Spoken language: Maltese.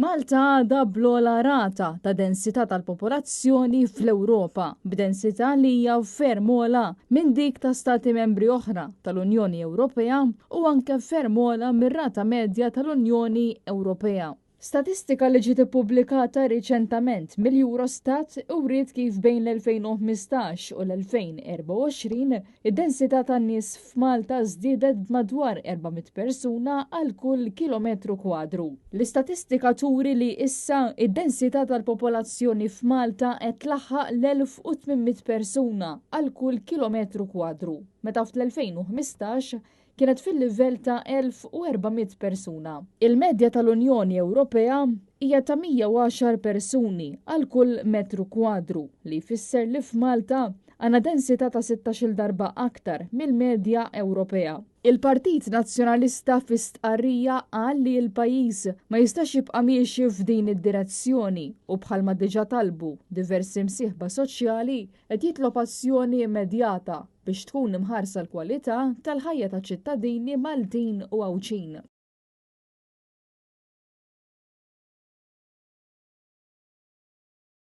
Malta għadha bl-ogħla rata ta' densità tal-popolazzjoni fl-Ewropa, b'densità li hija ferm ogħla minn dik ta' stati membri oħra tal-Unjoni Ewropea u anke ferm ogħla mir-rata medja tal-Unjoni Ewropea. Statistika li ġiet ippubblikata riċentament mill-Eurostat uriet kif bejn l-2015 u l-2024 id-densità tan-nies f'Malta żdiedet b'madwar 400 persuna għal kull kilometru kwadru. L-istatistika turi li issa id-densità tal-popolazzjoni f'Malta qed tlaħħaq l-1800 persuna għal kull kilometru kwadru, meta fl-2015 kienet fil-livell ta' 1,400 persuna. Il-medja tal-Unjoni Ewropea hija ta' 110 persuni għal kull metru kwadru, li jfisser li f'Malta għandna densità ta' 16-il darba aktar mill-medja Ewropea. Il-Partit Nazzjonalista fi stqarrija qal li l-pajjiż ma jistax jibqa' miexi f'din id-direzzjoni u bħalma diġà talbu diversi msieħba soċjali qed jitlob azzjoni immedjata biex tkun imħarsa l-kwalità tal-ħajja taċ-ċittadini Maltin u Għawdxin.